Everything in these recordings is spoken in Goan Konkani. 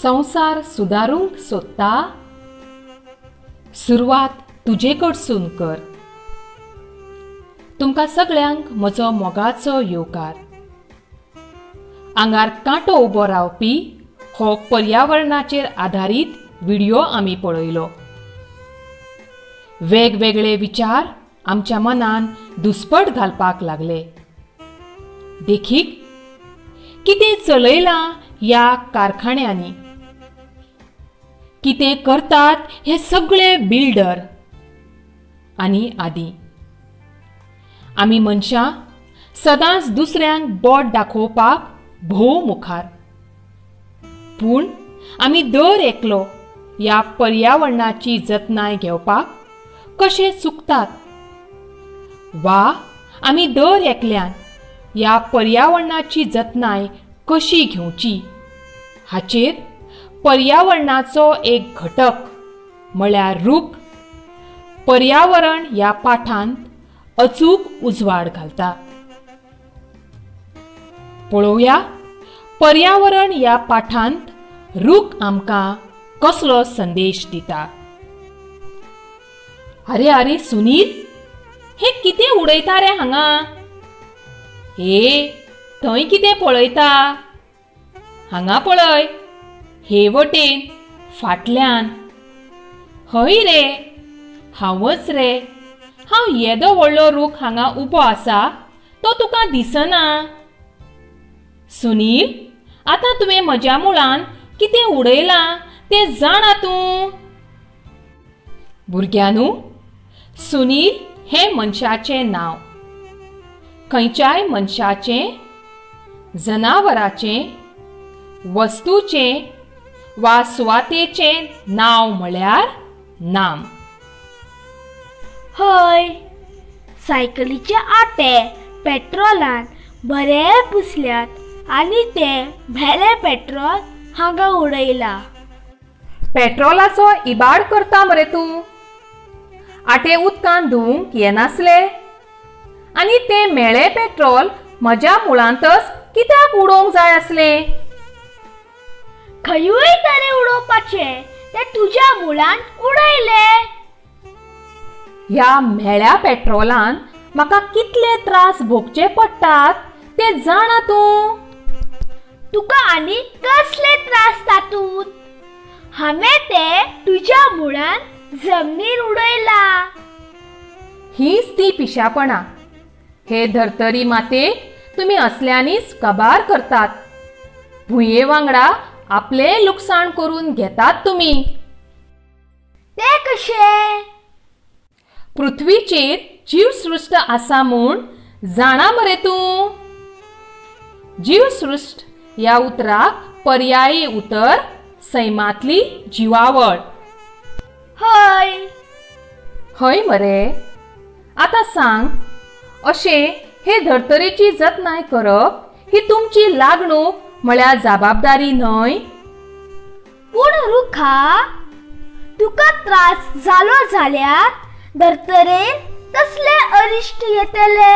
संवसार सुदारूंक सोदता? सुरवात तुजे कडसून कर. तुमकां सगळ्यांक म्हजो मोगाचो येवकार. आंगार कांटो उबो रावपी हो पर्यावरणाचेर आदारीत व्हिडियो आमी पळयलो. वेगवेगळे विचार आमच्या मनान दुस्पट घालपाक लागले. देखीक, कितें चलयलां ह्या कारखान्यांनी, कितें करतात हे सगळे बिल्डर आनी आदी. आमी मनशां सदांच दुसऱ्यांक बोट दाखोवपाक भोव मुखार, पूण आमी दर एकलो ह्या पर्यावरणाची जतनाय घेवपाक कशें चुकतात, वा आमी दर एकल्यान ह्या पर्यावरणाची जतनाय कशी घेवची हाचेर पर्यावरणाचो एक घटक म्हळ्यार रूख पर्यावरण ह्या पाठांत अचूक उजवाड घालता. पळोवया पर्यावरण ह्या पाठांत रूख आमकां कसलो संदेश दिता. अरे अरे सुनील, हें कितें उडयता रे हांगा? हे थंय कितें पळयता? हांगा पळय, हे वटेन फाटल्यान. हय रे, हांवच रे. हांव येदो व्हडलो रूख हांगा उबो आसा तो तुका दिसना? सुनील, आतां तुवें म्हज्या मुळान कितें उडयलां तें जाणा तूं? भुरग्यांनू, सुनील हें मनशाचें नांव. खंयच्याय मनशाचें, जनावराचें, वस्तूचें वा सुवातेचें नांव म्हळ्यार नाम. हय, सायकलीचे आटे पेट्रोलान बरे पुसल्यात आनी ते म्हेळे पेट्रोल हांगा उडयला. पेट्रोलाचो इबाड करता मरे तूं. आटे उदकान धुवूंक येनासले आनी तें म्हेळें पेट्रोल म्हज्या मुळांतच कित्याक उडोवंक जाय आसलें? खंयूय तरी उडोवपाचें तें तुज्या मुळान उडयलें. ह्या म्हेळ्या पेट्रोलान म्हाका कितले त्रास भोगचे पडटात ते जाणा तूं? तुका आनी कसले त्रास तातूंत? हांवें तें तुज्या मुळान जमनीर उडयलां. हीच ती पिशापणां. हे धर्तरी मातेक तुमी असल्यांनीच काबार करतात. भुंये वांगडा आपलें लुकसाण करून घेतात तुमी. तें कशें? पृथ्वीचेर जीवसृश्ट आसा म्हूण जाणा मरे तूं? जीवसृश्ट ह्या उतराक पर्यायी उतर सैमांतली जिवावळ. हय. हय मरे. आतां सांग, अशें हे धर्तरेची जतनाय करप ही तुमची लागणूक म्हळ्यार जबाबदारी न्हय? पूण रुखा, तुका त्रास जालो जाल्यार धर्तरेर कसले अरिश्ट येतले?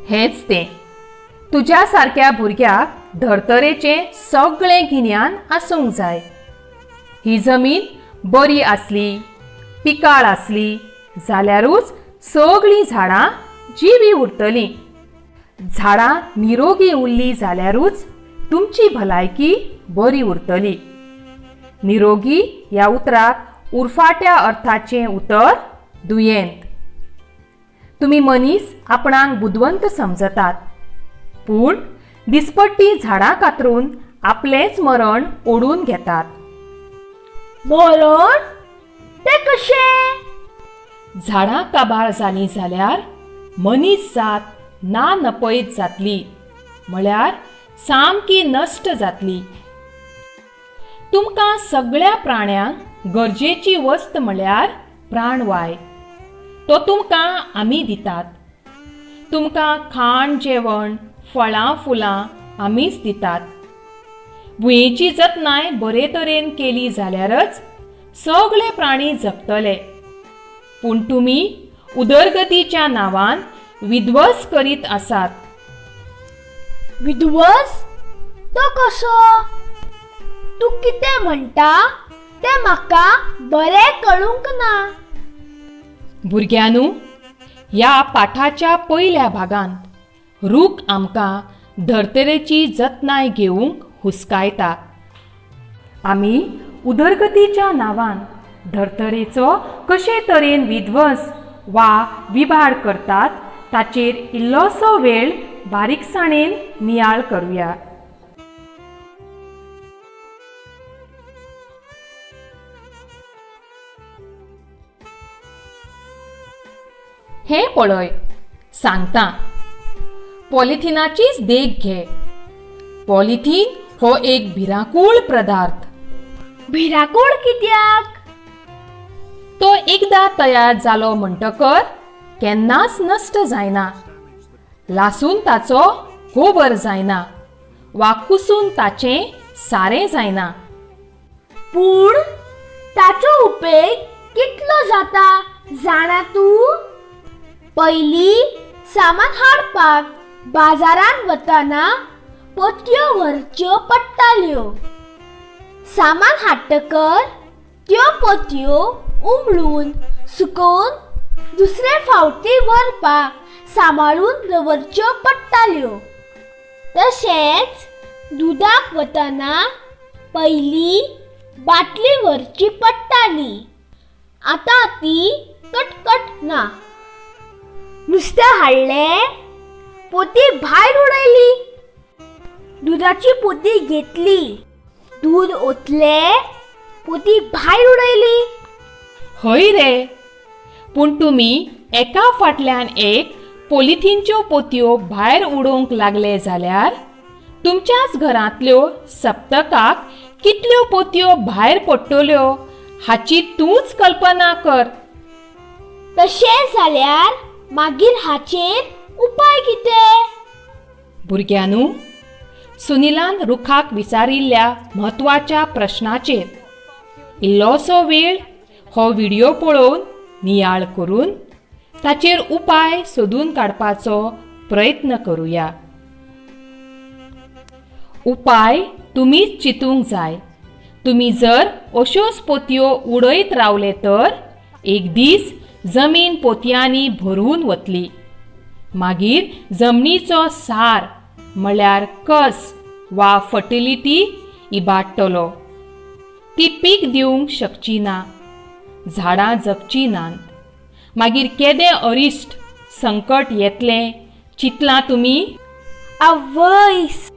हेंच तें. तुज्या सारक्या भुरग्याक धर्तरेचें सगळें गिन्यान आसूंक जाय. ही जमीन बरी आसली, पिकाळ आसली जाल्यारूच सगळीं झाडां जिवी उरतलीं. झाडां निरोगी उरलीं जाल्यारूच तुमची भलायकी बरी उरतली. निरोगी ह्या उतराक उरफाट्या अर्थाचें उतर दुयेंत. तुमी मनीस आपणाक बुदवंत समजतात, पूण दिसपट्टी झाडां कातरून आपलेंच मरण ओडून घेतात. मरण? तें कशें? झाडां काबार जालीं जाल्यार मनीस जात ना नपयत जातली, म्हळ्यार सामकी नश्ट जातली. तुमकां सगळ्या प्राण्यांक गरजेची वस्त म्हळ्यार प्राणवाय. तो तुमकां आमी दितात. तुमकां खाण जेवण, फळां फुलां आमीच दितात. भुंयेची जतनाय बरे तरेन केली जाल्यारच सगळे प्राणी जगतले. पूण तुमी उदरगतीच्या नांवान विध्वंस करीत आसात. विध्वंस? तो कसो? तूं कितें म्हणटा तें म्हाका बरें कळूंक ना. भुरग्यांनू, ह्या पाठाच्या पयल्या भागांत रूख आमकां धर्तरेची जतनाय घेवंक हुस्कायता. आमी उदरगतीच्या नांवान धर्तरेचो कशे तरेन विध्वंस वा विभाड करतात ताचेर इल्लोसो वेळ बारीकसाणेन नियाळ करुया. हें पळय, सांगता, पॉलिथिनाचीच देख घे. पॉलिथीन हो एक भिरांकूळ पदार्थ. भिरांकूळ कित्याक? तो एकदां तयार जालो म्हणटकर केन्नाच नश्ट जायना. लासून ताचो गोबर जायना वा कुसून ताचें सारें जायना. पूण ताचो उपेग कितलो जाता जाणा तूं? पयलीं सामान हाडपाक बाजारांत वतना पोतयो व्हरच्यो पडटाल्यो. सामान हाडटकर त्यो पोतयो उमळून सुकोवन दुसरे फावटी व्हरपाक सांबाळून दवरच्यो पडटाल्यो. तशेंच दुदाक वतना पयलीं बाटली व्हरची पडटाली, आतां ती कटकट ना. नुस्तें हाडलें, पोती भायर उडयली, दुदाची पोती घेतली, दूद ओतलें, पोती भायर उडयली. हय रे, पूण तुमी एका फाटल्यान एक पॉलिथिनच्यो पोतयो भायर उडोवंक लागले जाल्यार तुमच्याच घरांतल्यो सप्तकाक कितल्यो पोतयो भायर पडटल्यो हाची तूंच कल्पना कर. तशें जाल्यार मागीर हाचेर उपाय कितें? भुरग्यांनू, सुनीलान रुखाक विचारिल्ल्या म्हत्वाच्या प्रश्नाचेर इल्लोसो वेळ हो व्हिडियो पळोवन नियाळ करून ताचेर उपाय सोदून काडपाचो प्रयत्न करुया. उपाय तुमीच चिंतूंक जाय. तुमी जर अश्योच पोतयो उडयत रावले तर एक दीस जमीन पोतयांनी भरून वतली. मागीर जमनीचो सार म्हळ्यार कस वा फर्टिलिटी इबाडटलो. ती पीक दिवंक शकची ना, झाडां जगचीं नात. मागीर केदें अरिश्ट संकट येतलें चिंतलां तुमी? आवयस,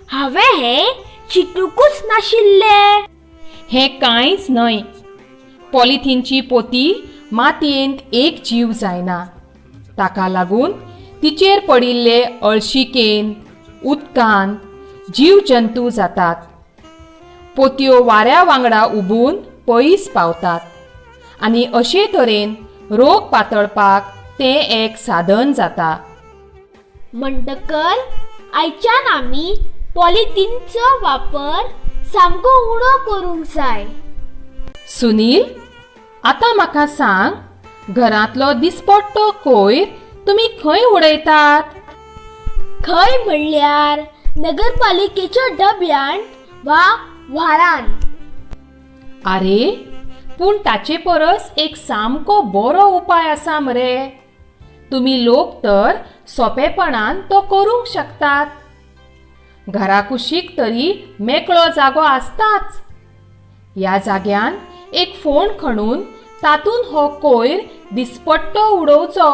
हांवें हें चिंतुकूच नाशिल्लें. हें कांयच न्हय. पॉलिथिनची पोती मातयेंत एक जीव जायना. ताका लागून तिचेर पडिल्ले अळशिकेन, उदकांत जीव जंतू जातात. पोतयो वाऱ्या वांगडा उबून पयस पावतात आनी अशे तरेन रोग पातळपाक तें एक साधन जाता. म्हणटकर आयच्यान आमी पॉलिथिनचो वापर सामको उणो करूंक जाय. सुनील, आतां म्हाका सांग, घरांतलो दिसपट्टो कोयर तुमी खंय उडयतात? खंय म्हणल्यार नगरपालिकेच्या डब्यांत वा व्हारान. आरे, पूण ताचे परस एक सामको बरो उपाय आसा मरे. तुमी लोक तर सोंपेपणान तो करूंक शकतात. घरा कुशीक तरी मेकळो जागो आसताच. ह्या जाग्यान एक फोंड खणून तातूंत हो कोयर दिसपट्टो उडोवचो.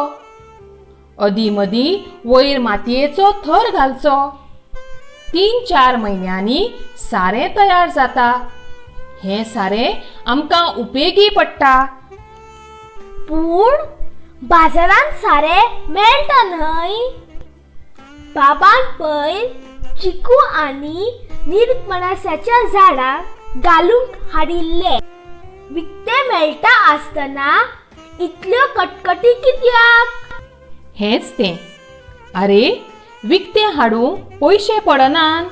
अदीं मदीं वयर मातयेचो थर घालचो. 3-4 म्हयन्यांनी सारें तयार जाता. हें सारें आमकां उपेगी पडटा. पूण बाजारांत सारें मेळटा न्हय? बाबान पयर चिकू आनी निरपणसाच्या झाडाक घालूंक हाडिल्लें. विकतें मेळटा आसतना इतल्यो कटकटी कित्याक? हेंच तें. आरे, विकतें हाडूंक पयशे पडनात.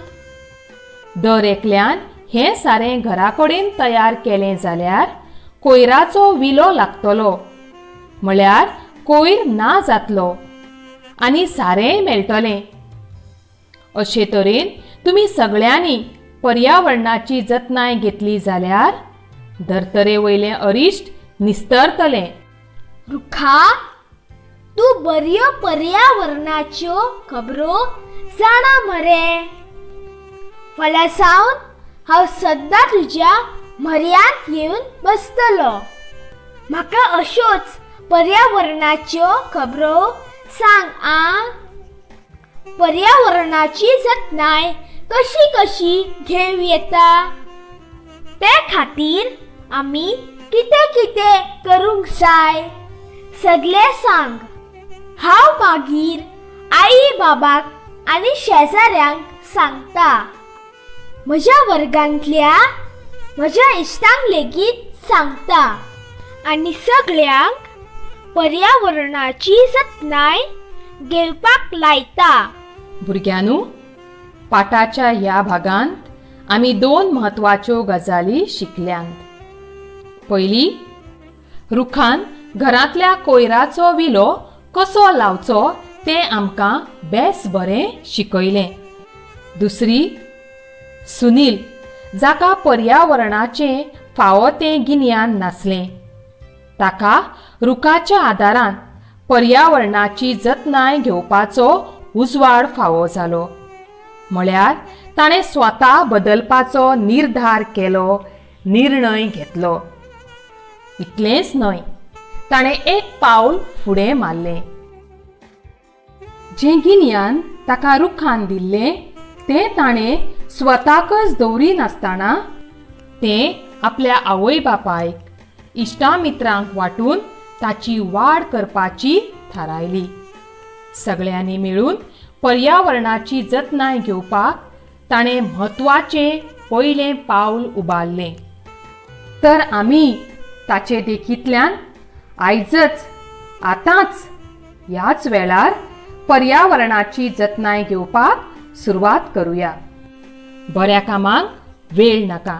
दर एकल्यान हें सारें घरा कडेन तयार केलें जाल्यार कोयराचो विलो लागतलो, म्हळ्यार कोयर ना जातलो आनी सारेंय मेळटलें. अशे तरेन तुमी सगळ्यांनी पर्यावरणाची जतनाय घेतली जाल्यार धर्तरे वयलें अरिश्ट निस्तरतलें. रुखा, तूं बऱ्यो पर्यावरणाच्यो खबरो जाणा मरे. फाल्यां सावन हांव सद्दां तुज्या म्हऱ्यांत येवन बसतलो. म्हाका अश्योच पर्यावरणाच्यो खबरो सांग आं. पर्यावरणाची जतनाय कशी कशी घेवं येता, ते खातीर आमी कितें कितें करूंक जाय सगळें सांग. हांव मागीर आई बाबाक आनी शेजाऱ्यांक सांगता. म्हज्या वर्गांतल्या म्हज्या इश्टांक लेगीत सांगता आनी सगळ्यांक पर्यावरणाची जतनाय घेवपाक लायता. भुरग्यांनो, पाठाच्या ह्या भागांत आमी दोन म्हत्वाच्यो गजाली शिकल्यांत. पयली, रुखान घरांतल्या कोयराचो विलो कसो लावचो तें आमकां बेस बरें शिकयलें. दुसरी, सुनील जाका पर्यावरणाचें फावो तें गिन्यान नासलें ताका रुखाच्या आदारान पर्यावरणाची जतनाय घेवपाचो उजवाड फावो जालो, म्हळ्यार ताणें स्वता बदलपाचो निर्धार केलो, निर्णय घेतलो. इतलेंच न्हय, ताणें एक पावल फुडें मारलें. जें गिन्यान ताका रुखान दिल्लें तें ताणें स्वताकच दवरिनासतना तें आपल्या आवय बापायक, इश्टा मित्रांक वांटून ताची वाड करपाची थारायली. सगळ्यांनी मेळून पर्यावरणाची जतनाय घेवपाक ताणें म्हत्वाचें पयलें पावल उबारलें. तर आमी ताचे देखींतल्यान आयजच, आतांच, ह्याच वेळार पर्यावरणाची जतनाय घेवपाक सुरवात करुया. बऱ्या कामाक वेळ नाका.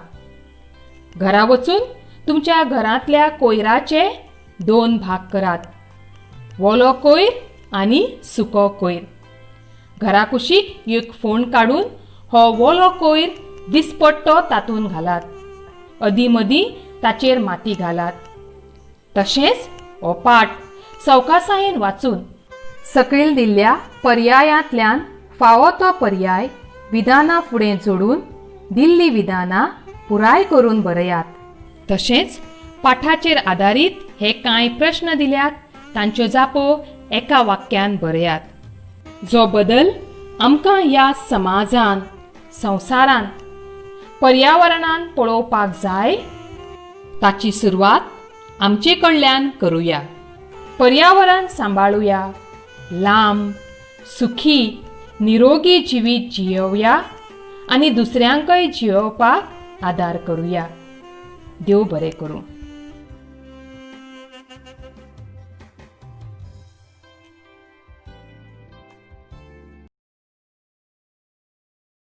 घरा वचून तुमच्या घरांतल्या कोयराचे दोन भाग करात, ओलो कोयर आनी सुको कोयर. घरा कुशीक एक फोंड काडून हो ओलो कोयर दिसपट्टो तातूंत घालात. अदीं मदीं ताचेर माती घालात. तशेंच हो पाठ सवकासायेन वाचून सकयल दिल्ल्या पर्यायांतल्यान फावो तो पर्याय विधाना फुडें जोडून दिल्ली विधानां पुराय करून बरयात. तशेंच पाठाचेर आदारीत हे कांय प्रश्न दिल्यात, तांच्यो जापो एका वाक्यान बरयात. जो बदल आमकां ह्या समाजान, संवसारान, पर्यावरणान पळोवपाक जाय ताची सुरवात आमचे कडल्यान करुया. पर्यावरण सांबाळुया, लांब, सुखी, निरोगी जिवीत जियोवया आनी दुसऱ्यांकय जियोवपाक आदार करुया. देव बरें करूं.